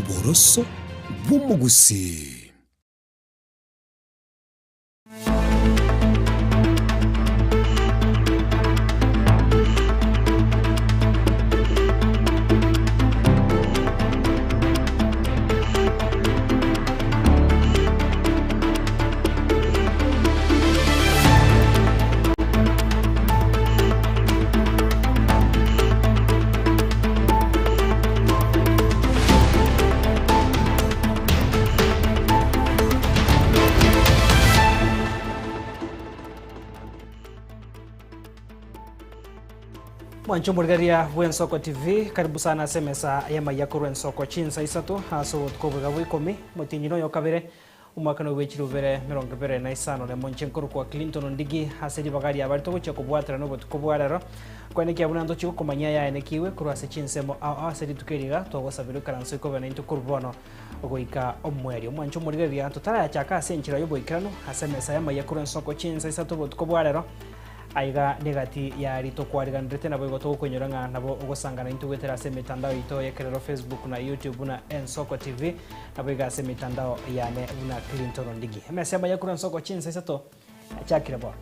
Oboroso bw'omogusii. Mwanche omorigereria bw'Ensoko TV, karibu sana ase emesa y'amaiya korwa Ensoko chinsa isato ase obotuko obwega bwa ikomi, motienyi noyo kabere, Omwaka nobw'echirubere 25 nemo inche nkorokwa Clinton Ondigi ase ribaga riabare togochia kobwaterana obotuko bwa rero kwenekia buna ntochie gokomanyia ayaenekigwe korwa ase chinsemo ao ao ase rituko eri iga twagosabire oikaranso ikobe naintwe korwa bono goika omoerio. Omwanche omorigereria totarayachaka ase enchera y'oboikeranu ase emesa y'amaiya korwa ensoko chinsa isato obotuko bwa rero Aiga negati ya ritokwariganrete naboigo togokoinyora ng'a nabo ogosangana intwe goetera ase emetandao yaito y'ekerero Facebook na YouTube buna Ensoko TV naboigo ase emetandao yane buna Clinton Ondigi. Emesa y'amaya korwa Ensoko chinsa isato yachakire bono.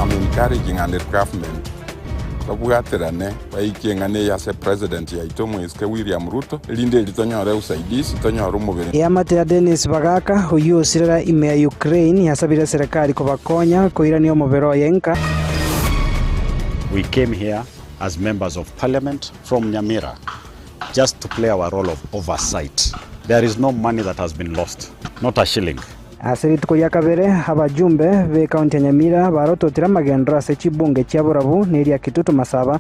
I'm encouraging and the government babwaterane baikie eng'ana eye ase president yaito omweske William Ruto erinde eri tonyore usaidizi tonyore omobere. Eamate ya Denis Bagaka, oyio osirera ime ya Ukraine, yasabire eserekari kobakonya koirania omobere oye nka. We came here as members of parliament from Nyamira just to play our role of oversight. There is no money that has been lost, not a shilling. Ase rituko ria kabere, abajumbe b'ekaunti ya Nyamira barototire amagenderero ase chibunge chia Borabu na eria Kitutu Masaba.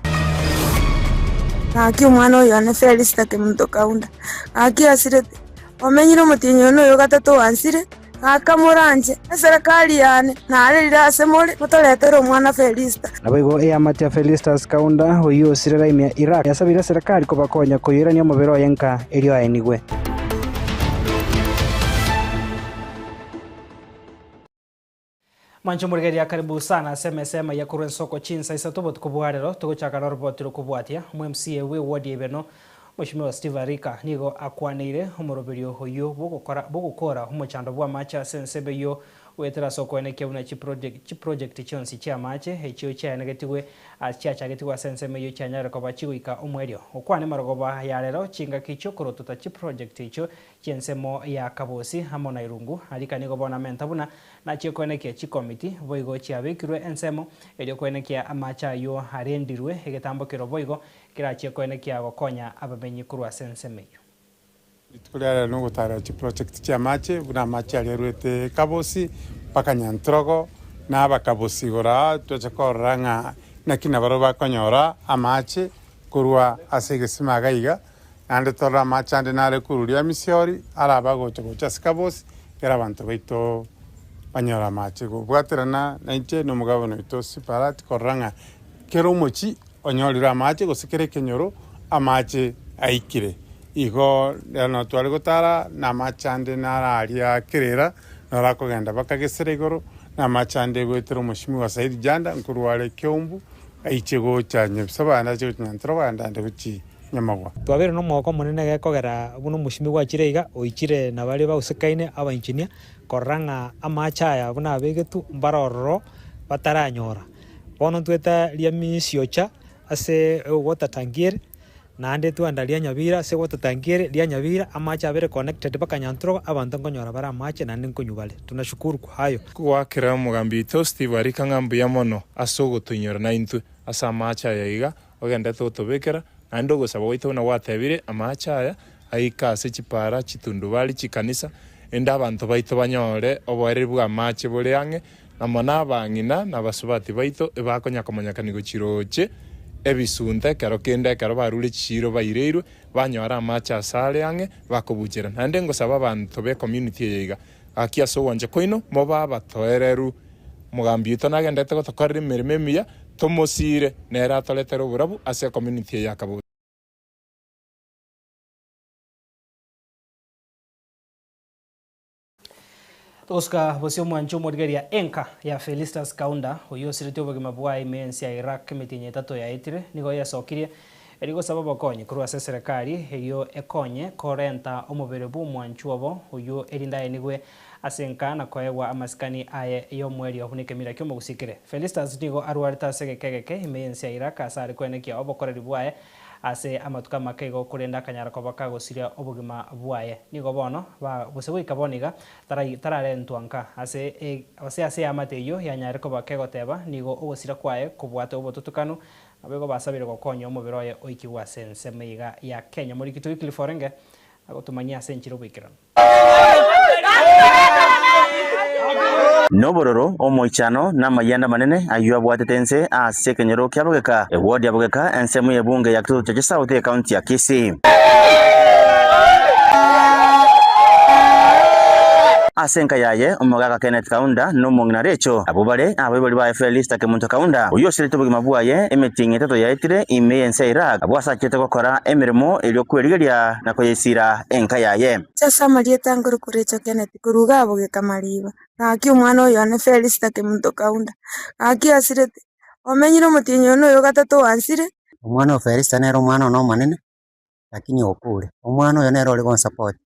Gaki omwana oyo one Felisita Kemunto Kaunda, gaki asirete, omenyire omotienyi one oyo gatato oansire, gaka moranche eserekari yane, narerire ase more, motoretere omwana Felisita. Naboigo eamate ya Felistus Kaunda, oyio osirera ime ya Iraq, yasabire eserekari kobakonya koyoirania omobere oye nka, erio aenigwe. Mwanche omorigereria karibu sana ase emesa y'amaiya korwa ensoko chinsa isato obotuko bwa rero togochaka noroboti rokobwatia omo MCA bwe ward ya Ibeno Mweshimiwa Steve Arika nigo akwaneire omoroberio oyio bwogokora bwogokora omochando bw'amache ase ensebe eyio Goetera ase okoenekia buna chiprojekti chionsi chi'amache, echio chiaenegetigwe ase chiachagetigwe ase ensemo eyio chianyarire koba chigoika omoerio. Gokwana emarogoba ya rero, chingaki chi'okorotota chiprojekti echio chi'ensemo ya Kabosi amo na Irungu, Arika nigo bono amenta buna nachie koenekia chikomiti boigo chiabekirwe ensemo erio koenekia amache ayio arendirwe egetambo kero boigo kerachie koenekia gokonya abamenyi korwa ase ensemo eyio. Rituko ria rero nogotaarera chiproject chi'amache, buna amache aria aruete Kabosi mpaka Nyantrogo, na Abakabosi igoro aa twacha korora ng'a naki nabarabwo bakonyora amache korwa ase egesima iga iga, naende torore amache ande nare korwa ria Misiori arabe agocha gocha ase Kabosi, ekero abanto baito banyore amache. Kobwaterana nainche na omogabana oito Siparat korora ng'a kera omochie onyorire amache gose kera ekenyoro amache aikire. Igo rero tware gotara namache ande naro aria kerera, naro akogenda mpaka gesera igoro, namache ande goetera omoshimiwa Saidi Janda nkorwa are Keumbu, aiche gocha Nyabisaba ande ache gocha Nyantrogo ande ande gochia Nyamagwa. Twabeire nomogoko omonene gekogera buna omoshimiwa achire iga, oichire na baria bausekaine abainjinia, korora ng'a amache aya buna abegetwe mbare ororo bataranyora. Bono ntwete ria misiocha ase ogotatangiere, Naende twenda ria nyabira ase gotatangiere ria nyabira, amache abere connected mpaka nyantrogo, abanto nkonyora bare amache naende nkonywa bare. Tunashukuru kwa hayo. Goakera omogambi oito Steve Arika ng'a mbuya mono ase ogotoinyora naintwe ase amache aya iga ogenderete gotobekera, naende ogosaba gwaito buna gwatebire amache aya aike ase chipara, chitundubari, chikanisa, erinde abanto baito banyore oboereri bw'amache bore ang'e, Na mono abang'ina na abasubati baito ebakonya komanyekania gochia roche ebisunte ekero kende ekero barure chichiiro baireirwe, banyora amache ase are ang'e bakobuchera. Naende ngosaba abanto b'ecommunity eye iga, gaki ase ogwancha kwaino mobe abatoereru. Omogambi oito nagenderete gotokorera emeremo emiya, tomosiire, nere atoretere oborabu ase ecommunity eye ya Kabosi. Togosuka bosio omwancho omorigereria enka ya Felistus Kaunda, oyio osiretie obogima bwaye ime y'ense ya Iraq emetienyi etato yaetire, nigo yesokirie. Erio gosaba obokonyi korwa ase eserekari erio ekonye korenta omobere bw'omwanchwa obo oyio erinde aenigwe ase enka na koegwa amasikani aye y'omoerio buna ekemira ki'omogusii kere. Felistus nigo arwarete ase egeka egeke ime y'ense ya Iraq ase are koenekia obokoreri bwaye ase amatuko amake igo korende akanyara koba kagosiria obogima bwaye. Nigo bono ba gose goika bono iga tarai tararentwa nka ase e gose ase eamate eyio yanyare koba kegoteba nigo ogosira kwaye kobwate obotutukanu Naboigo basabire gokonya omobere oye oikigwe ase ensemo iga ya Kenya. Morikito Wycliffe orenge agotumanyia ase enchera oboikeranu. Nobororo, omoichano, na amayianda amanene ayio abwatete ense ase ekenyoro kia Bogeka, eward ya Bogeka, ensemo y'ebunge ya Kitutu Chache South, ekaunti ya Kisii. Ase enka yaye, omogaka Kenneth Kaunda na omong'ina Rachel, abwo bare abaibori baye Felista Kemunto Kaunda, oyio osirete obogima bwaye emetienyi etato yaetire ime y'ense ya Iraq, abwo asachete gokora emeremo erio kwerigeria na koyesira enka yaye. Ase amarieta nkorokwa Rachel Kenneth korwa iga abogeka Mariba, gaki omwana oyo one Felista Kemunto Kaunda, gaki asirete, omenyire omotienyi one oyo gatato oansire. Omwana o Felista nere omwana one omonene, lakini okure. Omwana oyo nere ore gonsupport,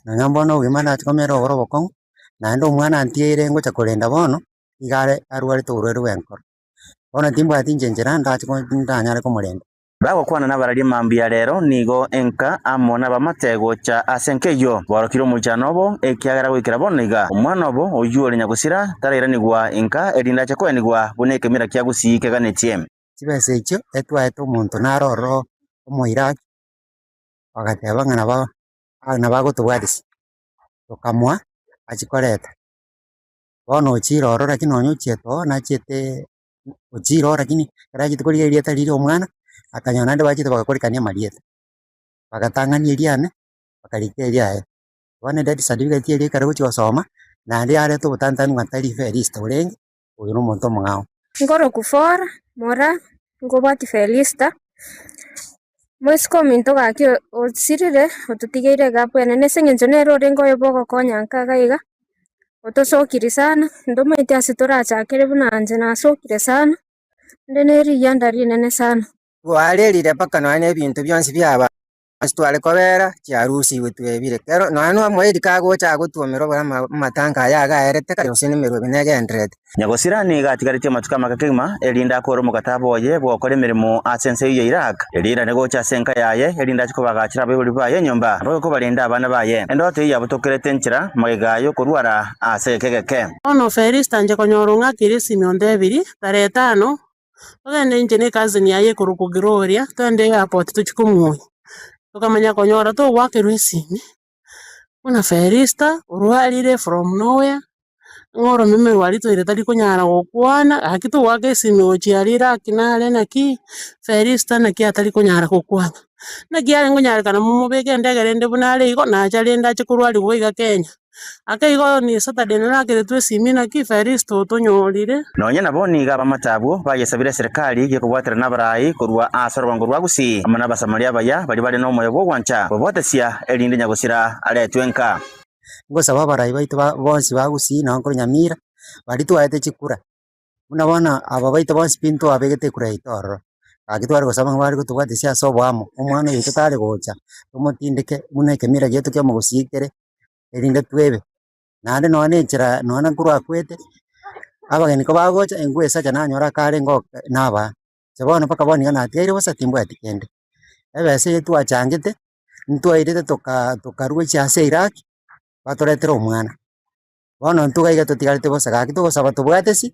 nonya mbono obogima nachi komera oboro obokong'u, naende omwana antigeire ngocha korenda bono, iga are arwarete oborwaire bwa enkoro. Bono timbwati inche nchera ndache ko ndanyare komorenda. Bagokwana nabararia mambia rero nigo enka amo nabamate gocha ase enka eyio, borokire omoichano obo, ekiagera goikera bono iga omwana obo oyio ore nyagosira tarairanigwa inka erinde ache koenigwa buna ekemira kia Gusii keganetie. Chibesa echio etwaete omonto naro ororo omoiraki, bagateba ng'a nabo nabo agotobwatisia, tokamoa achie koreta. Bono ochire ororo lakini nonye ochiete oo nachiete ochire oo lakini ekero achete korigia erieta riria omwana, akanyora naende bachete bagakorekania amarieta, bagatang'ania eriane, bakarika eriaye. Bono edeath certificate eria ekero ogochia gosoma, naende yareta obotantanu ng'a tari Felista orenge, oyo na omonto omong'ao. Nkoroku Fora, Mora, nkobwati Felista, moiseke ominto gaki osirire ototigeire egapu enene ase eng'encho nere orenge oyo bogokonya nka iga iga, otosokirie sana, ntomaeti ase torachakere buna inche nasokire sana, inde ne rigianda rinene sana. Twarerire mpaka nonya na ebinto bionsi biaba. Ase tware kobera chiarusigwe twebire. Kero nonya na omoeeri kagocha agotwomera obore amatango aya iga aerete kare gose nemerobio negendererete. Nyagosira nigo atigaretie amatuko amake kegima, erinde akore omokataba oye bw'ogokora emeremo ase ense eyio ya Iraq, erio airane gocha ase enka yaye, erinde ache kobagachera abaibori baye enyomba, na boigo kobarenda abana baye. Endoto eyio yabutokerete enchera magega y'okorwara ase egeka egeke. Bono Felista inche konyora ong'akeire esimi ontebirie, tarehe etano, togende inche na ecousin yaye ekorokwa Gloria, togende airport tochie komuoyia. Tokamanya konyora togoakerwa esimi, buna Felista orwarire from nowhere, ng'a oromeme rwaritoire tari konyara gokwana, gaki togoaka esimi gochia aria Iraq nare naki, Felista naki atari konyara gokwana. Naki arenge konyarekana momobeke endege rende buna are igo, nacha rende ache korwariwa iga Kenya. Ake igo ni Saturday narakeretwe esimi naki Felisito otonyorire. Nonya nabo nigo abamate abwo bayesabire eserekari gekobwaterana abarai korwa ase orogongo rwa Gusii amo n'Abasamaria abaya baria bare nomoyo bw'ogwancha kobwatesia erinde nyagosira aretwe nka. Ngosaba abarai baito ba bonsi ba Gusii nonye korwa Nyamira, baria twaete chikura, buna bono aba baito bonsi pi ntwabegete ekura yaito ororo, gaki tware gosaba ng'a bare gotobwatesia ase oboamo, omwana oito tare gocha, tomotindeke buna ekemira giaito kia omogusii kere. erinde twebe, naende nonya na enchera nonya nkorwa akwete, abageni kobagocha engwesacha nanyora akarenge oo nabaa. Inche bono mpaka bono iga natigaire bosa timbwati kende. Ebesa eye twachangete, ntwairete toka tokarwa gochia ase Iraq, batoretera omwana. Bono intwe iga iga totigarete bosa gaki togosaba tobwate ase,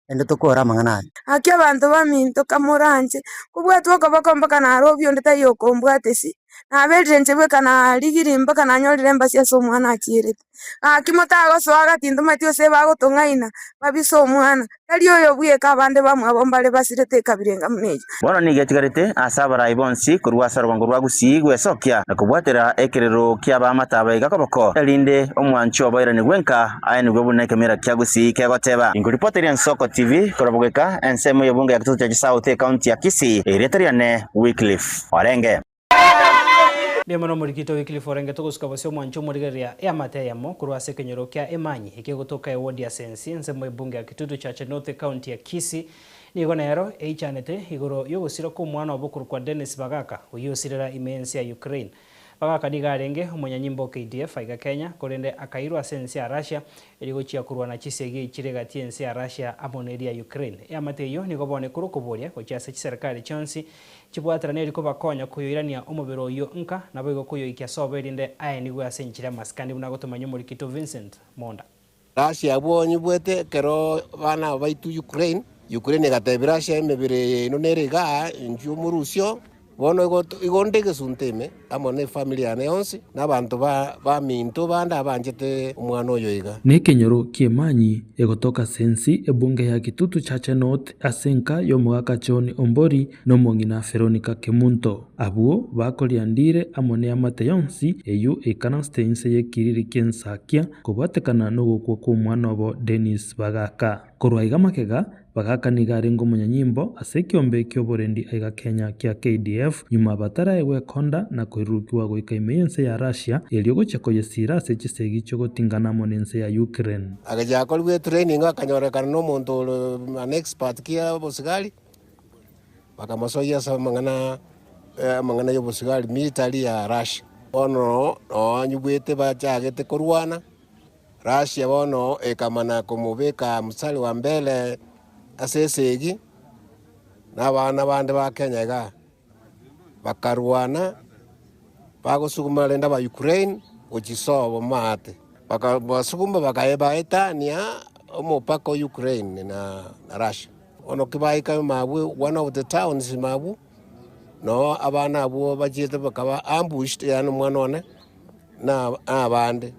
naende tokore amang'ana aya. Gaki abanto baminto kamoranche, kobwatwa okoboko mpaka narobia onde taiyo okombwatesi, naberire inche bweka narigirie mpaka nanyorire embasi ase omwana achierete. Gaki motagosoa gati ntomanyeti gose bagotong'aina, babise omwana, tari oyo bweka abande bamwabo mbare basirete ekabira enga buna eyio. Bono nigo etigarete ase abarai bonsi korwa ase orogongo rwa Gusii gwesokia na kobwatera ekerero ki'abaamate aba iga koboko, erinde omwanchi oboiranigwe nka Aye buna ekemira kia Gusii kegoteba. Inkoripoteria Ensoko TV korwa Bogeka, ensemo y'ebunge ya Kitutu Chache South, ekaunti ya Kisii, erieta riane Wycliffe Orenge. Mbuya mono omorikito Wycliffe Orenge togosuka bosio omwancho omorigereria eamate eyemo korwa ase ekenyoro kia Emanyi ekegotoka ewodi ya Sensi ensemo y'ebunge ya Kitutu Chache North ekaunti ya Kisii. Nigo nero eichanete igoro y'ogosira kw'omwana obo okorokwa Dennis Bagaka, oyio osirera ime y'ense ya Ukraine. Bagaka nigo arenge omonyanyimbo o KDF aiga Kenya, korende akairwa ase ense ya Russia erio gochia korwana chisegi echire egati y'ense ya Russia amo neria ya Ukraine. Eamate eyio nigo bono ekorwa okoboria gochia ase chiserikari chionsi chibwaterane erio kobakonya koyoirania omobere oyio nka, naboigo koyoikia sobo erinde aenigwe ase enchera y'amasikani buna agotomanya omorikito Vincent Monda. Russia abwo onyibwete ekero abana aba baitwa Ukraine, Ukraine egatebia Russia emebere yaino nere igaa inchuo morusio, bono igo igo nde egesunte ime amo ne efamiri yane yonsi, na abanto ba baminto bande abanchete omwana oyo iga. Nekenyoro ki'emanyi egotoka ase ensi ebunge ya Kitutu Chache North ase enka y'omogaka John Ombori na omong'ina Veronica Kemunto. Abwo bakoriandire amo neamate yonsi eyio eikaransete inse y'ekiriri ki'ensakia kobwatekana nogokwa kw'omwana obo Dennis Bagaka. Korwa iga magega, Bagaka nigo arenge omonyanyimbo ase ekiombe ki'oborendi aiga Kenya kia KDF nyuma bataraegwa ekonda na koirurukiwa goika ime y'ense ya Russia erio gochia koyesiira ase chisegi chiogotingana amo nense ya Ukraine. Agachia akorigwa etraining akanyorekana nomonto ore an expert kia obosigari. Bakamosoyia ase amang'ana amang'ana y'obosigari military ya Russia. Bono noanyigwete bachagete korwana, Russia bono ekamana komobeka mstari wa mbele ase esegi, na abana bande ba Kenya igaa bakarwana bagosuguma rende aba Ukraine gochia sobo maate. Bakabasuguma bakabaetania omopaka o Ukraine na Russia. Bono kibaika mabwe one of the towns mabwo, noo abana abwo bachiete bakaba ambushed, yaani omwana one na abande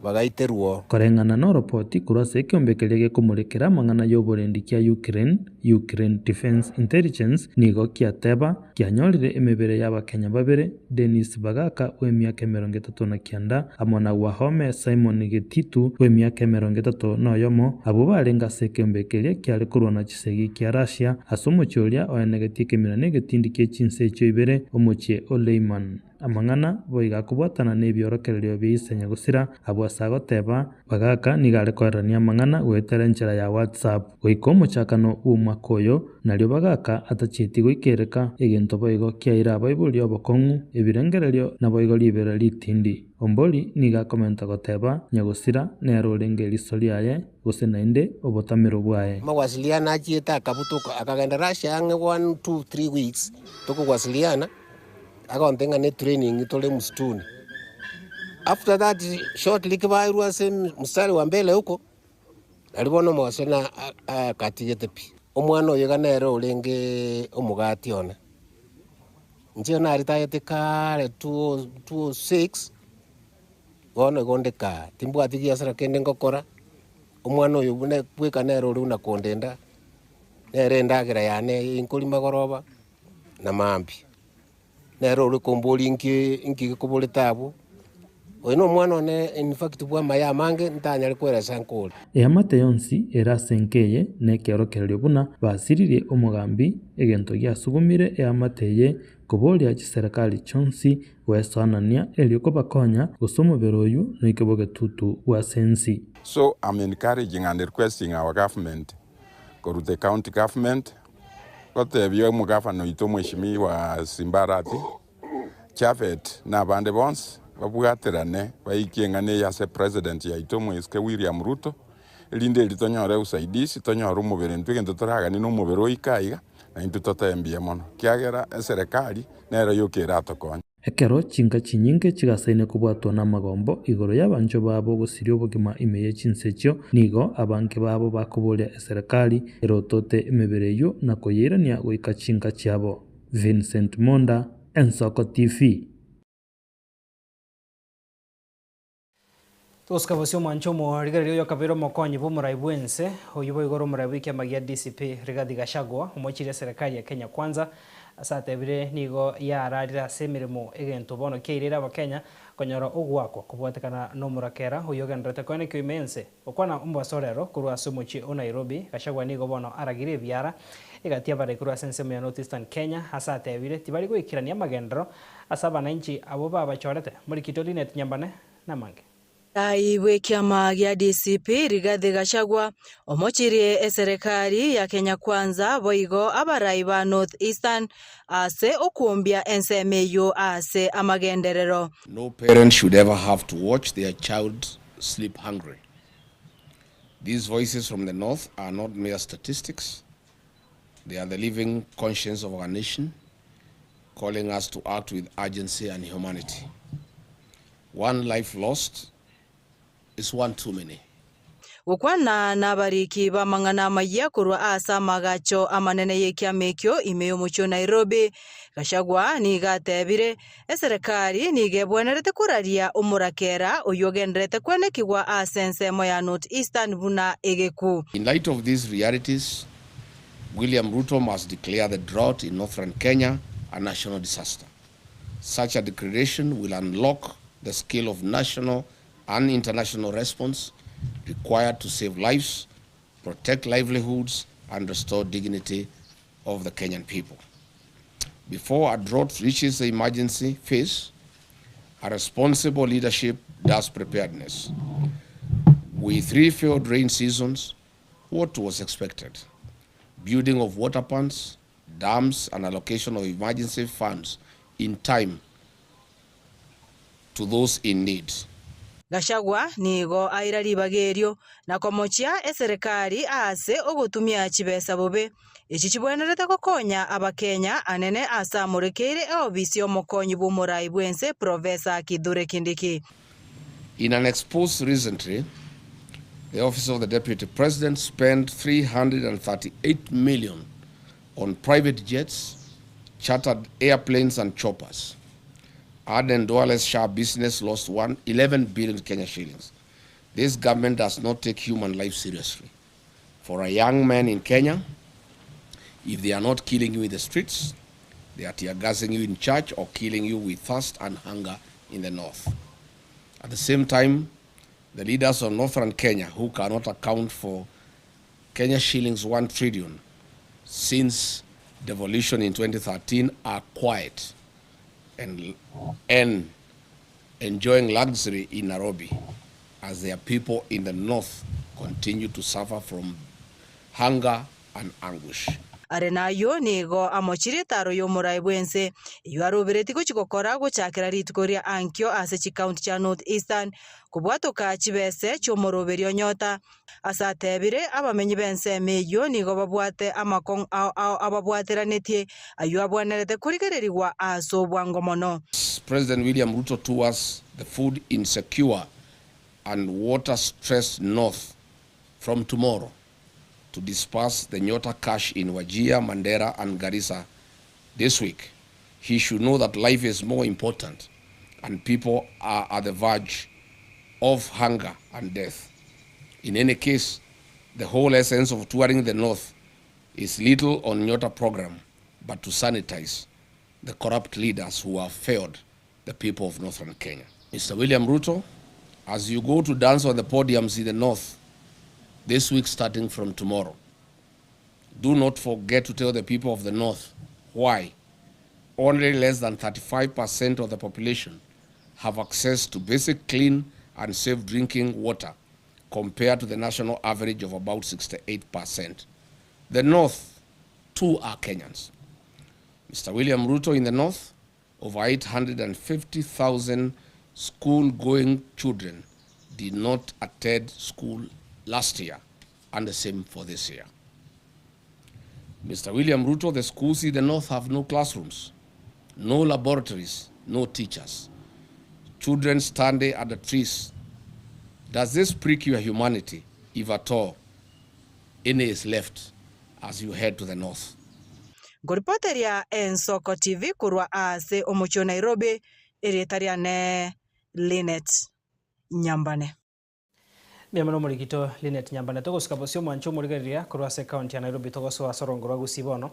bagaiterwa oo. Koreng'ana noropoti korwa ase ekeombe keria gekomorekera amang'ana y'oborendi kia Ukraine, Ukraine Defence Intelligence, nigo kiateba kianyorire emebere y'Abakenya babere, Dennis Bagaka bw'emiaka 39 amo na Wahome Simon Getitu bw'emiaka 31, abwo barenge ase ekeombe keria kiare korwana chisegi kia Russia ase omochie oria oenegetie ekemira na egetindi gie chinse echio ibere, omochie o Lyman. Amang'ana boigo akobwatana nebiorokererio bia ise nyagosira, abwo ase agoteba, Bagaka nigo are koererania amang'ana goetera enchera ya WhatsApp. Goika omochakano bw'omwaka oyo, nario Bagaka atachieti goikereka, egento boigo kiaira abaibori obokong'u, ebirengererio naboigo ribera ritindi. Ombori nigo akomenta goteba, Nyagosira nere orenge eriso riaye, gose naende obotamero bwaye. Amawasiliano achiete akabutoka akagenda Russia ang'e one, two, three weeks tokowasiliana. Agontebia ng'a ne training tore msituni. After that shortly kibairwe ase mstari wa mbele huko, nario bono omogase na akatigete pi. Omwana oyo iga nere orenge omogati one. Inche naritayete kare 2006, bono igo onde kaa, timbwati giasara kende ngokora, omwana oyo buna bweka nere ore buna kondenda, nere endagera yane inkorima goroba. na mambia. Nere ore komboria inki inki gekoborete abwo, oyo na omwana one in fact bw'amaya amange ntanyare kweresa nkore. Eamate yonsi ere ase enka eye nekeorokererio buna basiririe omogambi, egento giasugumire eamate eye koboria chiserekari chionsi goesoanania erio kobakonya gose omobere oyio noike bogetutu bw'ase ensi. So I'm encouraging and requesting our government korwa the county government Gotebia omogafana oito Omweshimiwa Simba Arati, Japhet na abande bonsi babwaterane baikie eng'ana eye ase President yaito Omweske William Ruto, erinde erio tonyore usaidizi, tonyore omobere intwe egento toraganie na omobere oike aiga, na intwe totoe mbuya mono, ekiagera eserekari nero yoka eratokonye. Ekero chinka chinyinge chigasaine kobwatwa namagombo igoro y'abanchwa babo gosiria obogima ime ye chinse echio, nigo abange babo bakoboria eserekari erotote emebere eyio na koyeirania goika chinka chiabo. Vincent Monda, Ensoko TV. Togosika bosio omwancho omorigereria oyo okabeire omokonyi bw'omorai bw'ense, oyio boigo ore omorai bw'ekiama gia DCP Rigathi Gachagua, omochiire eserekari ya Kenya Kwanza, ase atebire nigo yararire ase emeremo egento bono kiaireire abakenya konyora ogoakwa kobwatekana nomorakera oyio ogendererete koenekio ime y'ense. Gokwana omobaso orero korwa ase omochie o Nairobi, Gachagua nigo bono aragire ebiara egati y'abarai korwa ase ensemo ya North Eastern Kenya ase atebire tibari goikerania amagenderero ase abananchi abwo babachorete. Morikito Linet Nyambane namange. Omorai bw'ekiama gia DCP Rigathi Gachagua omochirie eserekari ya Kenya Kwanza boigo abarai ba North Eastern ase okwombia ensemo eyio ase amagenderero. No parent should ever have to watch their child sleep hungry. These voices from the north are not mere statistics. They are the living conscience of our nation, calling us to act with urgency and humanity. One life lost is one too many. Gokwana nabariki b'amang'ana amayia korwa ase amagacho amanene y'ekiama ekio ime y'omochie o Nairobi, Gachagua nigo atebire, Eserekari nigo ebwenerete koraria omorakera oyio ogendererete kwenekigwa ase ensemo ya North Eastern buna egeku. In light of these realities, William Ruto must declare the drought in northern Kenya a national disaster. Such a declaration will unlock the scale of national and international response required to save lives, protect livelihoods, and restore dignity of the Kenyan people. Before a drought reaches the emergency phase, a responsible leadership does preparedness. With three failed rain seasons, what was expected? Building of water pumps, dams, and allocation of emergency funds in time to those in need. Gachagua nigo aira ribaga erio na komochia eserekari ase ogotumia chibesa bobe, echi chibwenerete gokonya Abakenya anene ase amorekeire eobisi y'omokonyi bw'omorai bw'ense Professor Kithure Kindiki. In an expose recently, the Office of the Deputy President spent 338 million on private jets, chartered airplanes and choppers. Aden Duale's SHA business lost one, 11 billion Kenya shillings. This government does not take human life seriously. For a young man in Kenya, if they are not killing you in the streets, they are tear gassing you in church or killing you with thirst and hunger in the north. At the same time, the leaders of northern Kenya who cannot account for Kenya shillings 1 trillion since devolution in 2013 are quiet and, and enjoying luxury in Nairobi as their people in the north continue to suffer from hunger and anguish. Are nayio nigo amochirie etaro y'omorai bw'ense, eyio aroberetie gochia gokora gochakera rituko ria ankio ase chikaunti chia North Eastern, kobwatoka chibese chi'omoroberio onyota. Ase atebire, abamenyi b'ensemo eyio nigo babwate amakong'u ao ao ababwateranetie, ayio abwenerete korigererigwa ase obwango mono. President William Ruto tours the food insecure and water stressed north from tomorrow to disperse the Nyota cash in Wajir, Mandera and Garissa this week. He should know that life is more important and people are at the verge of hunger and death. In any case, the whole essence of touring the north is little on Nyota program, but to sanitize the corrupt leaders who have failed the people of northern Kenya. Mr. William Ruto, as you go to dance on the podiums in the north this week starting from tomorrow, do not forget to tell the people of the north why only less than 35% of the population have access to basic clean and safe drinking water compared to the national average of about 68%. The North, too, are Kenyans. Mr. William Ruto in the North, over 850,000 school-going children did not attend school last year, and the same for this year. Mr. William Ruto, the schools in the North have no classrooms, no laboratories, no teachers. Children standing at the trees. Does this prick your humanity, if at all any is left as you head to the north? Nkoripoteria Ensoko TV korwa ase omochie o Nairobi, erieta riane Linet Nyambane. Mbuya mono omorikito Linet Nyambane. Togosika bosio omwancho omorigereria korwa ase ekaunti ya Nairobi togosoa ase orongo rwa Gusii bono.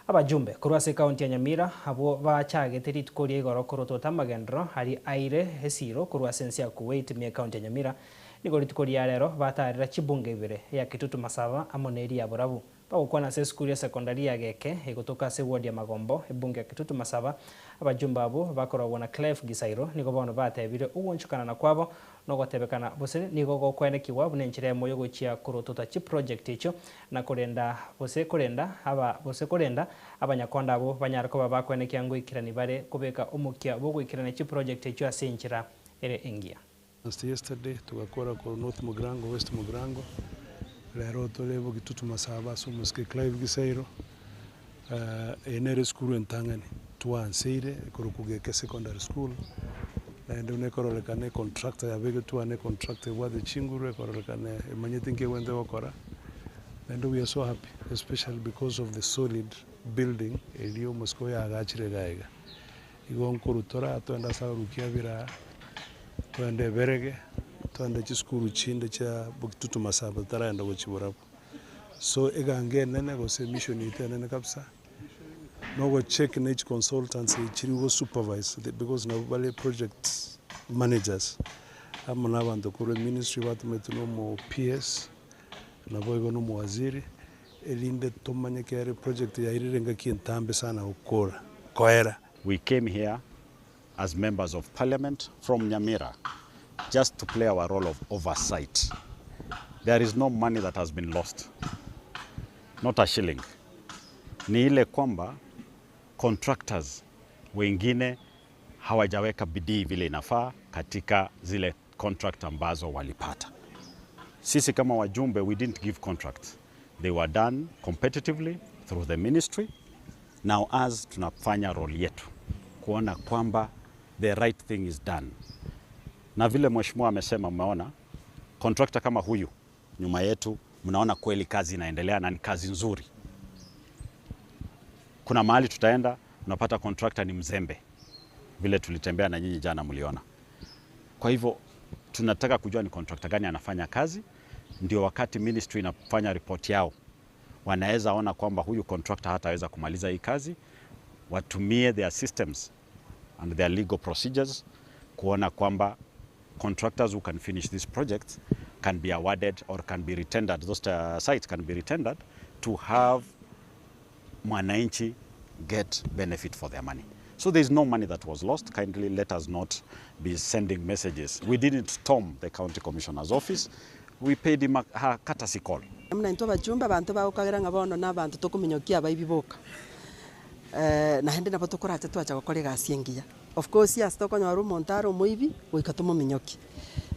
Abajumbe korwa ase ekaunti ya Nyamira abwo bachagete rituko ria igoro korotota amagenderero aria aire esiro korwa ase ense ya Kuwait ime ekaunti ya Nyamira nigo rituko ria rero batarera chibunge ibere eya Kitutu Masaba amo neria ya Borabu. Bagokwana ase esukuru ya sekondari ya Geke egotoka ase eward ya Magombo, ebunge ya Kitutu Masaba, abajumbe abwo bakorogwa na Clive Gisairo nigo bono batebire ogwonchokanana kwabo nogotebekana bose nigo gokwenekigwa buna enchera emo yogochia korotota chiproject echio na korenda gose korenda aba gose korenda abanyakonda abwo banyare koba bakwenekia ngoikerani bare kobeka omokia bwogoikerania chiproject echio ase enchera ere engiya. Last yesterday togakora korwa North Mugirango, West Mugirango, rero tore Bogitutu Masaba ase omosike Clive Gisairo. Eye nere esukuru entang'ani twanseire ekorokwa Geke Secondary School, naende buna ekororekana econtractor yabegetwe ane econtractor ebwate chinguru ekororekana emanyete nki egwenerete gokora, naende we are so happy especially because of the solid building eria omosike oyo aagachire iga iga. Igo nkorwa tore twende ase abarukia biraa, twende eberege, twende chisukuru chinde chia Bogitutu Masaba totaragenda gochia borabu. So egango enene gose emission yaito enene kabisa, na ogocheck na echi consultants chiri go supervise because nabwo bare project managers, amo na abanto korwa eministry batometwe na omo PS, naboigo na omowaziri, erinde tomanye kere project yairire engaki entambe sana gokora, koera. We came here as members of parliament from Nyamira just to play our role of oversight. There is no money that has been lost, not a shilling. Ni ile kwamba contractors wengine hawajaweka bidii vile inafaa katika zile contract ambazo walipata. Sisi kama wajumbe, we didn't give contracts. They were done competitively through the ministry. Now as tunafanya role yetu kuona kwamba the right thing is done. Na vile mheshimiwa amesema, mmeona contractor kama huyu nyuma yetu, mnaona kweli kazi inaendelea na ni kazi nzuri. Kuna mahali tutaenda unapata contractor ni mzembe, vile tulitembea na nyinyi jana mliona. Kwa hivyo tunataka kujua ni contractor gani anafanya kazi, ndio wakati ministry inafanya report yao wanaweza ona kwamba huyu contractor hataweza kumaliza hii kazi, watumie their systems and their legal procedures kuona kwamba contractors who can finish this project can be awarded or can be retendered, those sites can be retendered to have mwananchi get benefit for their money. So there is no money that was lost. Kindly let us not be sending messages. We didn't storm the county commissioner's office. We paid him a, a courtesy call. Buna intwe abachumba, abanto bagokagera ng'a bono nabanto tokominyokia abaibi boka, naende nabo tokorache twacha gokora egasi engiya. Of course ase tokonyora omonto are omoibi, goika tomominyokie,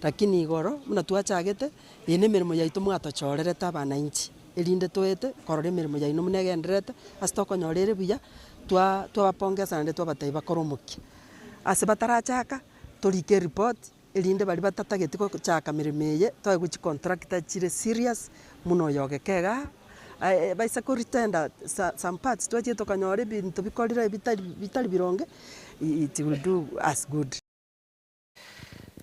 lakini igoro buna twachagete, eye na emeremo yaito mwatochorerete abanainchi, erinde toete korora emeremo yaino buna egendererete, ase tokonyora ere buya, twa twabapongesa naende twabatebia bakore omokia. Ase batarachaka, torike eripoti. Erinde baria batatageti gochaka meremo eye, toegwe chicontractor chire serious buna oyo ogeka igaa, baise koretender some parts twachire tokanyora ebinto bikorire bitari bitari bironge, it will do us good.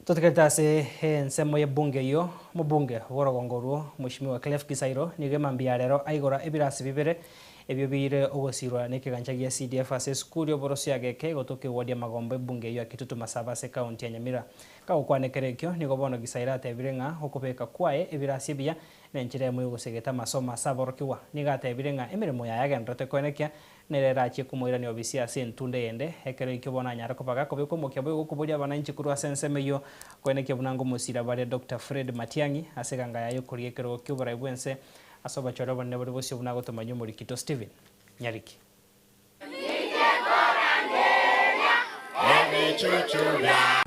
Totigarete ase ensemo y'ebunge eyio, omobunge bw'orogongo orwo, Mweshimiwa Clef Gisairo, nigo emambia ya rero aigora ebirasi bibere ebio biire ogosirwa nekegancha gia CDF ase esukuru y'oboroso ya Geke egotoka eward ya Magombo ebunge eyio ya Kitutu Masaba ase ekaunti ya Nyamira. Kagokwana ekero ekio, nigo bono Gisairo atebire ng'a okobeka kwaye ebirasi ebiya nenchera emo y'ogosegeta amasomo ase aborokigwa. Nigo atebire ng'a emeremo yaye agendererete koenekia nere erachie komoirania obisi ase entunda eyende. Ekero ekio bono anyare koba gakobekwa omokia boigo okoboria abananchi korwa ase ensemo eyio koenekia buna ngomosira bare Doctor Fred Matiang'i ase eganga yaye y'okoria ekerogo ki'oborai bw'ense ase obochore obonene bore bosio buna agotomanyia omorikito Stephen Nyariki.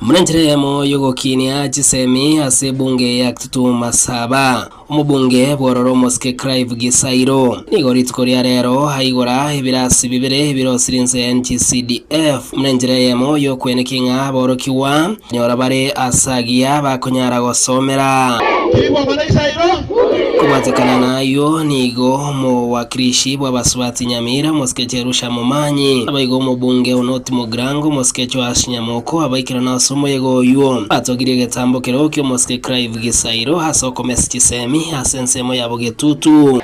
Buna enchera eyemo y'ogokinia chisemi ase ebunge ya Kitutu Masaba, omobunge bw'ororo omosike Clive Gisairo nigo rituko ria rero aigora ebirasi bibere ebirosire inse ya NGCDF buna enchera eyemo y'okwenekia ng'a aborokigwa nyora bare ase agiya bakonyara gosomera. Kobwatekana nayio nigo omowakilishi bw'abasubati Nyamira, omosike Jerusha Momanyi, naboigo omobunge Onoti Mugirango, omosike Joash Nyamoko, abaikerana ase omoyega oyio. Batogirie egetambo kerogo ki'omosike Clive Gisairo ase okomesa chisemi ase ensemo ya Bogetutu.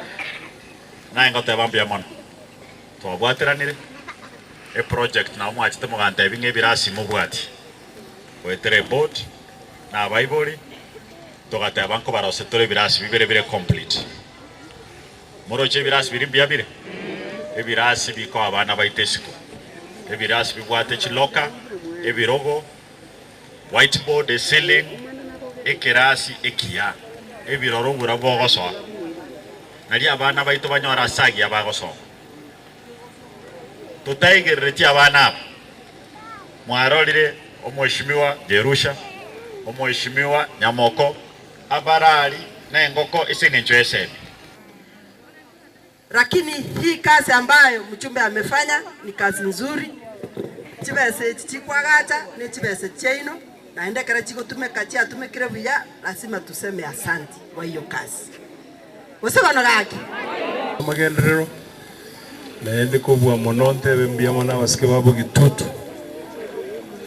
Naye ngoteba mbuya mono, twabwateranire eproject nabo mwachete mogantebia ng'a ebirasi mobwati goetera eboard na abaibori. Togateba nkobarose tore ebirasi bibere bire complete. Moroche ebirasi biria mbuya bire? Ebirasi bikoa abana baito esiko, ebirasi bibwate chiloka, ebirogo, whiteboard, eceiling, ekerasi ekiya, ebiroro obura bogosoa. Nario abana baito banyore ase agiya bagosoma. Totaigerereti abana aba, mwarorire omweshimiwa Jerusha, omweshimiwa Nyamoko, abarari nengoko ase engencho y'esemi. Lakini hii kazi ambayo mjumbe amefanya ni kazi nzuri, chibesa echi chikwagacha ne chibesa chiaino, naende ekero chigotumeka chiatumekire buya, lazima tuseme asanti kwa hiyo kazi. Gose bono gaki? Amagenderero, naende kobua mono ntebe mbuya mono abasike ba Bogitutu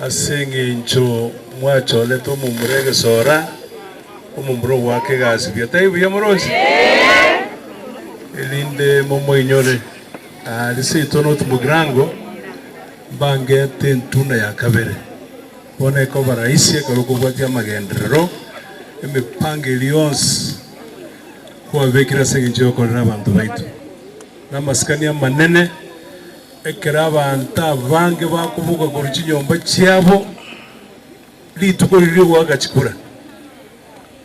ase eng'encho mwachorete omomura egesora, omomura ogoaka egasi buya. Taiyo buya moronsi? Erinde momoinyore aria seito North Mugirango mbangete entunda ya kabere. Bono ekoba rahisi ekero okobwatia amagenderero, emepango eria yonsi kwabekire ase engencho y'okorera abanto baito. Namasikani amanene ekero abanto abange bakoboka korwa chinyomba chiabo rituko riria ri'ogoaka chikura,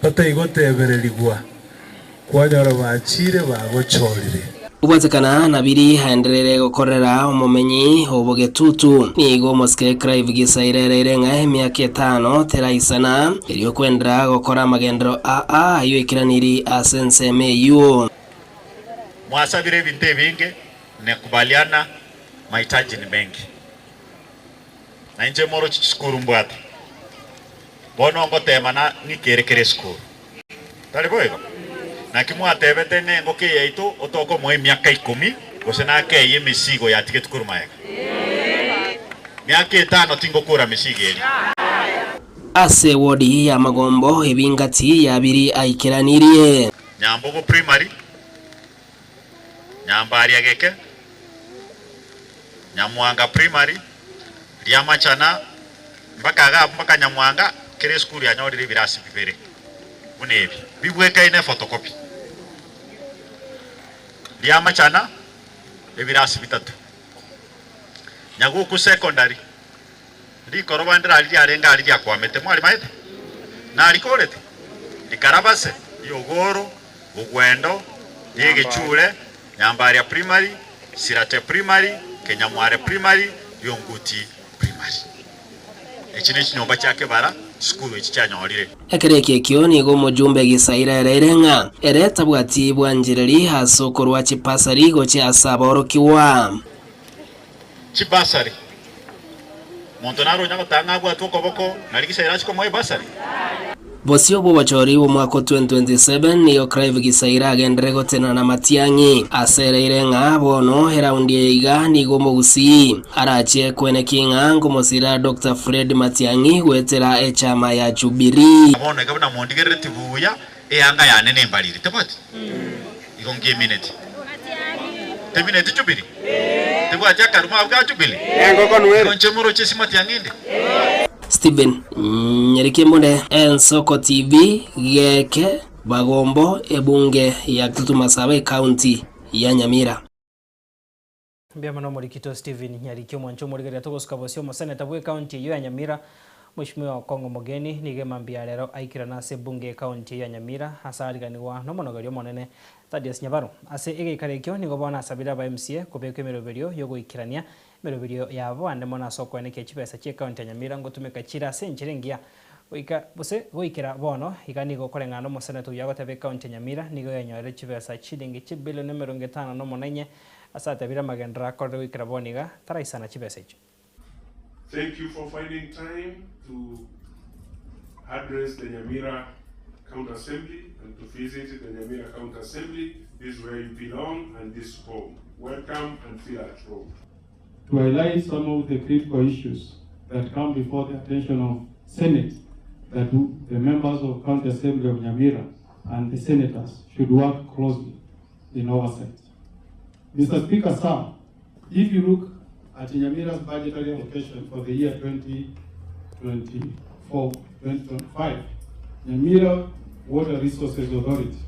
bataigotebererigwa kwanyora bachire bagochorire. Kobwatekana na biria aenderere gokorera omomenyi o Bogetutu, nigo omosike Clive Gisaira ereire ng'a emiaka etano teraisana erio kwenderera gokora amagenderero aa ayio aikeranirie ase ensemo eyio. Mwasabire ebinto ebinge, nekubaliana mahitaji ni mengi. Na inche moroche chisukuru mbwate. Bono ngotema na ng'ikere kera esukuru. Tari boigo? Naki mwatebete ng'a engoko eye yaito otokomoa emiaka ikomi, gose nakeyie emesigo yatigetwe korwa magega? Miaka etano tingokora mesigo eria. Ase ewodi y'amagombo ebingati yabiri aikeranirie. Nyambogo Primary, Nyambaria Geke, Nyamwanga Primary, Riamachana, mpaka iga abwo mpaka Nyamwanga, kera esukuru yanyorire ebirasi bibere buna ebi, bibwekaine efotokopi. Riamachana, ebirasi bitato. Nyaguku Secondary, Rikoroba ndirari riarenge aria riakwamete, mwarimaete? Narikorete? Rikarabase, ri'ogoro, ogwendo, ri'egechure, Nyambaria Primary, Sirate Primary, Kenyamware Primary, Rionguti Primary. Echi nechinyomba chia kebara chisukuru echi chianyorire. Ekero eke ekio nigo omojumbe Gisaira ereire ng'a ere tabwati bwanchereri ase okorua chipasari gochia ase aborokigwa. Chibasari. Monto nare onya gotanga ng'a abwatwe okoboko na rigisaira ache komoa ebasari? Bosio bw'obochori bw'omwaka o 2027 nigo Clive Gisaira agenderere gotenena na Matiang'i. Ase ereire ng'a bono eraundi eye iga nigo omogusii arache kweneki ng'a nkomosira Doctor Fred Matiang'i goetera echama ya Jubilee. Bono iga buna mondigerereti buya, eanga yane nembariri, tebwati? Igo nkemineti. Temineti Jubili? Tebwati akaruma abwo ka Jubili? Igo inche moroche esimati yang'ende? Stephen Nyarikembonde, Ensoko TV, Geke, Bagombo, Ebunge ya Kitutu Masaba, Ecounty ya Nyamira. Mbuya mono omorikito Stephen Nyariki omwancha omorigereria togosuka bosio omoseneta bwe county eyio ya Nyamira Mweshimiwa Okong'o Mogeni nigo emambia ya rero aikerana ase ebunge ye county eyio ya Nyamira ase ariganigwa nomonogeria omonene Thaddeus Nyabaro. Ase egeikaro ekio nigo bono asabire aba MCA kobekwa emeroberio yogoikerania emeroberio yabo ande mono ase okoenekia chibesa chie county ya Nyamira ngotumeka chire ase enchera engiya goika gose goikera bono iga nigo okoreng'ana nomoseneta oyio agoteba ecounty ya Nyamira nigo yanyorire chibesa chilingi chibilioni emerongo etano na omonainye Ase atebire amagenderero akorire goikera bono iga, taraisana chibesa echio. Thank you for finding time to address the Nyamira County Assembly and to visit the Nyamira County Assembly. This is where you belong and this is home. Welcome and feel at home. To highlight some of the critical issues that come before the attention of Senate that the members of County Assembly of Nyamira and the senators should work closely in oversight. Mr. Speaker, sir, if you look at Nyamira's budgetary allocation for the year 2024-2025, Nyamira Water Resources Authority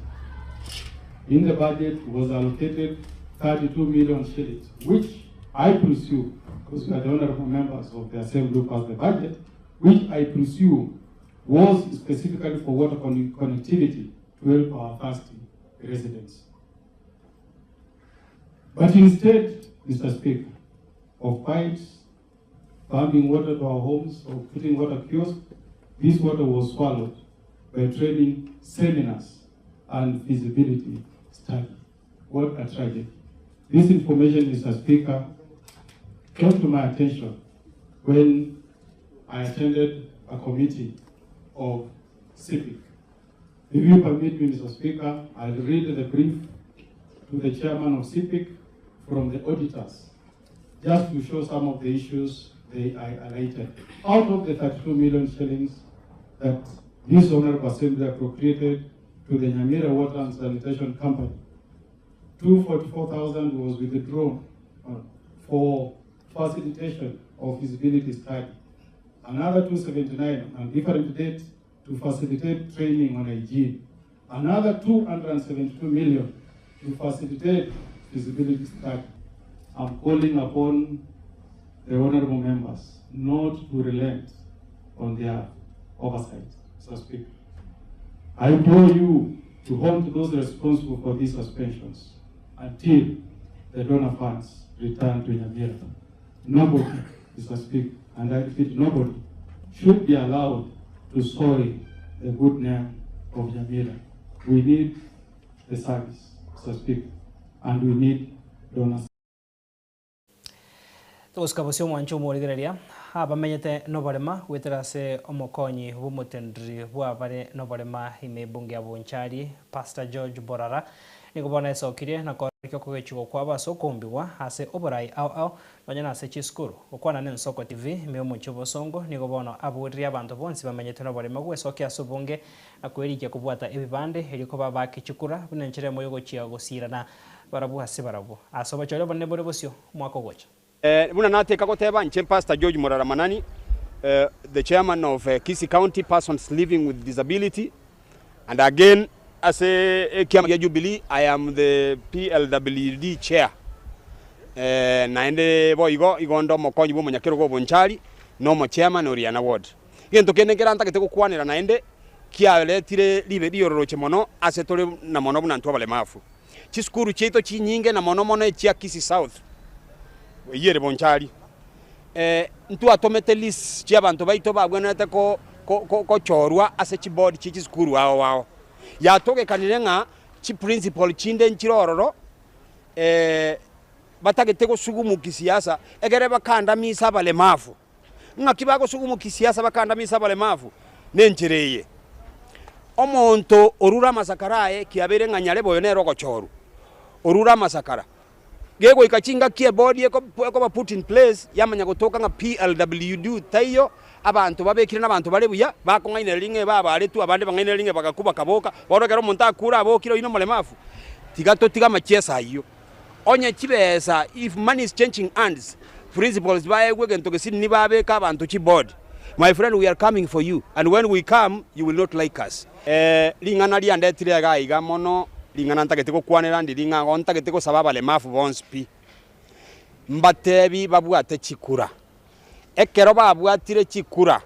In the budget was allocated 32 million shillings, which I presume, because we are the honorable members of the assembly who passed the budget, which I presume was specifically for water connectivity to help our thirsty residents. But instead, Mr. Speaker, of pipes pumping water to our homes or putting water kiosks, this water was swallowed by training seminars and feasibility study. What a tragedy. This information, Mr. Speaker, came to my attention when I attended a committee of CIPIC. If you permit me, Mr. Speaker, I'll read the brief to the chairman of CIPIC from the auditors, just to show some of the issues they highlighted. Out of the 32 million shillings that this Honorable Assembly appropriated to the Nyamira Water and Sanitation Company, 244,000 was withdrawn for facilitation of feasibility study. Another 279 on different date to facilitate training on hygiene. Another 272 million to facilitate feasibility study. I'm calling upon the honorable members not to relent on their oversight, Mr. Speaker. I implore you to hold those responsible for these suspensions until the donor funds return to Nyamira. Nobody, Mr. Speaker, and I repeat, nobody should be allowed to soil the good name of Nyamira. We need the service, Mr. Speaker, and we need donors. Togosika bosio omwanche omorigereria, abamenyete noborema goetera ase omokonyi bw'omotendri bw'abare noborema ime ebunge ya Bonchari, Pastor George Borara, nigo bono esokirie na koorokia okogechigwa kwabo ase okombigwa ase oborai ao ao nonya nase chisukuru. Gokwana n'Ensoko TV ime y'omochie o Bosongo nigo bono aboririe abanto bonsi bamenyete noborema gwesokia ase obonge na kwerikia kobwata ebibande erio koba bake chikura buna enchera emo y'ogochia gosirana barabwo ase barabwo ase obochori obonene bore bosio omwaka ogocha. Buna nateka goteba inche Pastor George Murara Manani, the chairman of Kisii County Persons Living with Disability, and again ase ekiama gia Jubilee I am the PLWD chair. Naende boigo igo nde omokonyi bwa omonyakerogo o Bonchari na omochairman o Riana Ward. Egento kende nkere ntagete gokwanera naende kiaretire ribe riororoche mono ase tore na mono buna intwe abalemafu. Chisukuru chiaito chinyinge na mono mono echia Kisii South, eyio ere Bonchari, ntwatomete lists chi'abanto baito babwenerete gochorwa ase chiboard chie chisukuru ao ao. Yatogekanire ng'a chiprincipal chinde nchire ororo, batagete gosugumu kisiasa egere bakandamisa abalemavu. Ng'aki bagosugumu kisiasa bakandamisa abalemavu? Nenchera eye, Omonto orure amasakara aye kiabeire ng'a nyarebe oyo nere ogochorwa, orure amasakara. Gegoika chingaki ebodi ekoba put in place yamanya gotoka ng'a PLWD taiyo, abanto babekire nabanto bare buya, bakong'ainereria ng'a ebabaretwe abande bang'ainereria ng'a bagakwa bakaboka, bono ekero omonto akure abokire oyio nomolemavu, tiga totige amachiesa ayio. Onye chibesa if money is changing hands, principals baegwe egento gesinini babeke abanto chiboard, my friend we are coming for you and when we come you will not like us. Ring'ana riandetire iga aiga mono, ring'ana ntagete gokwanera ndiri ng'a igo ntagete gosaba abalemavu bonsi pi, mbatebi babwate chikura. Ekero babwatire chikura,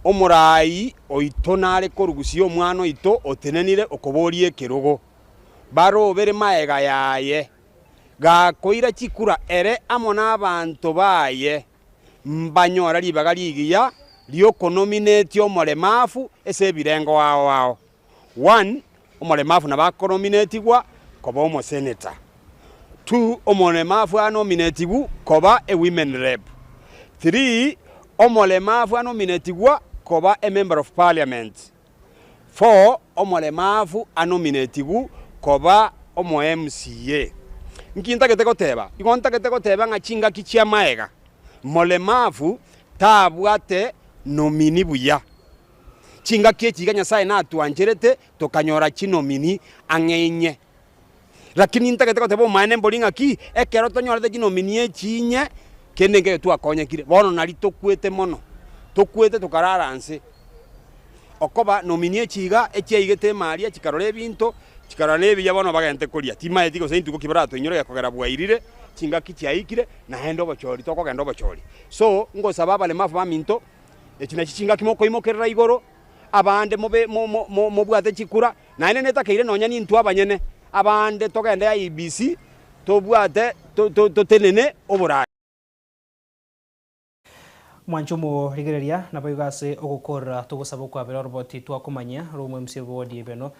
omoraai oito nare korugusia omwana oito otenenire okoboria ekerogo. Barobere magega yaye, gakoira chikura ere amo nabanto baye, mbanyora ribaga rigiya ri'okonomineti omoremafu ase ebirengo ao ao. One, omoremafu nabo akonominetigwa koba omoseneta. Two, omoremafu anominetigw koba e women rep. Three, omoremafu anominetigwa koba e member of parliament. Four, omoremafu anominetigw koba omo MCA. Nki ntagete goteba? Igo ntagete goteba ng'a chingaki chi'amaega, moremafu tabwate nomini buya. Chingaki echi iga Nyasae natwancherete tokanyora chinomini ang'e inye. Lakini ntagete goteba omaene mbori ng'aki, ekero tonyorete chinomini echi inye, kende nkeiyo twakonyekire. Bono nari tokwete mono, tokwete tokarara nse. Okoba nomini echi iga echiaigete ime aria chikarora ebinto, Chikarora nebiya bono bagente koria, timaeti gose intuko ki baratoinyore gekogera bwairire, chingaki chiaikire, naende obochori tokogenda obochori. So, ngosaba abalemavu baminto, echi nachi chingaki mokoimokerera igoro, abande mobe mo mo mo mobwate chikura, naende netakeire nonya nintwe abanyene, abande togende IEBC, tobwate to to totenene oborai. Mwanche omorigereria, naboigo ase ogokorera togosaba okwabera oroboti twakomanyia rw'omwemsi bw'odi ebeno,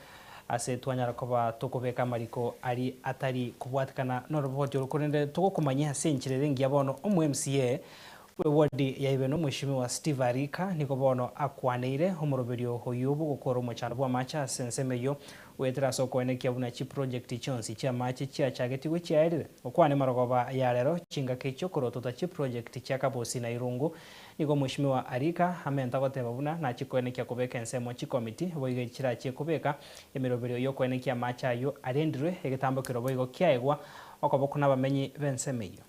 ase twanyara koba tokobeka amariko aria atari kobwatekana noroboti oro, korende togokomanyia ase enchera ere engiya bono omo-MCA bw'ewodi ya Ibeno Mweshimiwa Steve Arika nigo bono akwaneire omoroberio oyio bw'ogokora omochando bw'amache ase ensemo eyio Goetera ase okoenekia buna chiprojekti chionsi chi'amache chiachagetigwe chiaerire. Okwane marogoba ya rero chingaki chi'okorotota chiprojekti chia Kabosi na Irungu, nigo Mweshimiwa Arika amenta goteba buna nachikoenekia kobeka ensemo chikomiti boigo chirachie kobeka emeroberio y'okoenekia amache ayio arendirwe egetambokero boigo kiaegwa okoboko nabamenyi b'ensemo eyio.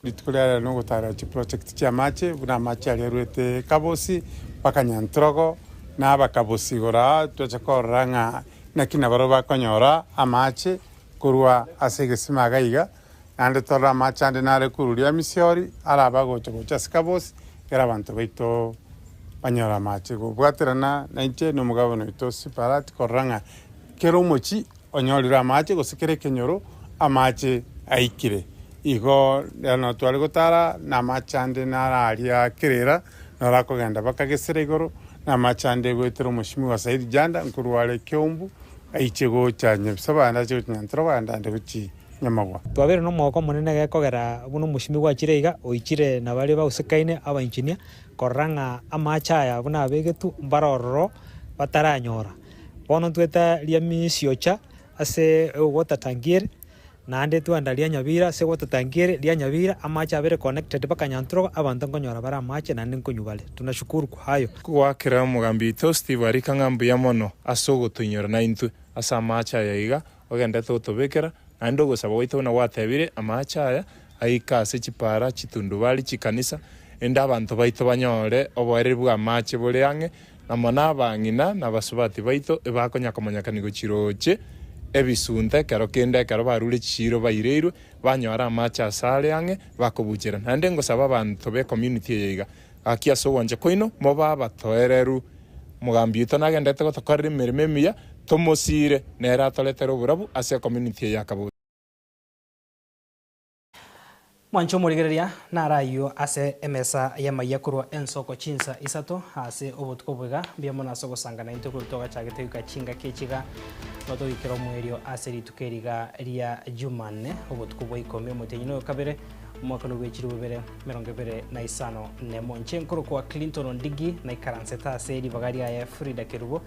Rituko ria rero nogotara chiproject chi'amache, buna amache aria arwete Kabosi mpaka Nyantrogo, na abakabosi igoro aa twacha korora ng'a naki nabarabwo bakonyora amache korwa ase egesima iga iga, naende torore amache ande nare korwa ria Misiori arabe agocha gocha ase Kabosi, ekero abanto baito banyore amache. Gobwaterana nainche na omogabana oito Siparati korora ng'a kera omochie onyorire amache gose kera ekenyoro amache aikire. Igo rero tware gotara namache ande naro aria kerera, naro akogenda mpaka gesera igoro, namache ande goetera omoshimiwa Saidi Janda nkorwa are Keumbu, aiche gocha Nyabisaba ande ache gocha Nyantrogo ande ande gochia Nyamagwa. Twabeire nomogoko omonene gekogera buna omoshimiwa achire iga, oichire na baria bausekaine abainjinia, korora ng'a amache aya buna abegetwe mbare ororo bataranyora. Bono ntwete ria misiocha ase ogotatangiere, naende twenda ria nyabira ase ogotatangiere ria nyabira, amache abere connected mpaka nyantrogo, abanto nkonyora bare amache naende nkonywa bare. Tunashukuru kwa hayo. Goakera omogambi oito Steve Arika ng'a mbuya mono ase ogotoinyora naintwe ase amache aya iga ogendete gotobekera, naende ogosaba gwaito buna gwatebire, amache aya aike ase chipara, chitundubari, chikanisa, erinde abanto baito banyore oboereri bw'amache bore ang'e, Na mono abang'ina na abasubati baito ebakonya komanyekania gochia roche ebisunte ekero kende ekero barure chiiro baireirwe, banyora amache ase are ang'e bakobuchera. Naende ngosaba abanto b'ecommunity eye iga, gaki ase ogwancha kwaino mobe abatoereru. Omogambi oito nagenderete gotokorera emeremo emiya, tomosiire, nere atoretere oborabu ase ecommunity eye ya Kabosi. Mwanche omorigereria naro ayio ase emesa y'amayia korwa ensoko chinsa isato ase obotuko boiga. Mbuya mono ase ogosanga naintwe korwa twagachagete goika chingaki echi iga notogikera omoerio ase rituko eri iga ria Jumanne obotuko bwa ikomi omotienyi noyo kabere omwaka noyo bwechiribu bibere emerongo ebere na isano nemo. Inche nkorokwa Clinton Ondigi naikaransete ase ribaga riaye Frida Kerubo.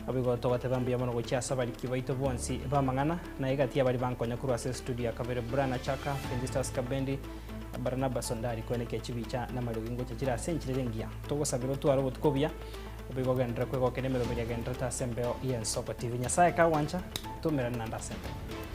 Naboigo togoteba mbuya mono gochia ase abariki baito bonsi b'amang'ana, na egati y'abaria bankonya korwa ase estudio ya kabere, Brian Achaka, Felistus Kabendi, na Barnaba Sondari, koenekia chibicha na amariogi ngocha chire ase enchera ere engiya. Togosabera otware obotuko obuya, naboigo ogenderere kwegokera emeroberio yagendererete ase embeo y'Ensoko TV. Nyasae kagwancha, toumerane naende ase embeo.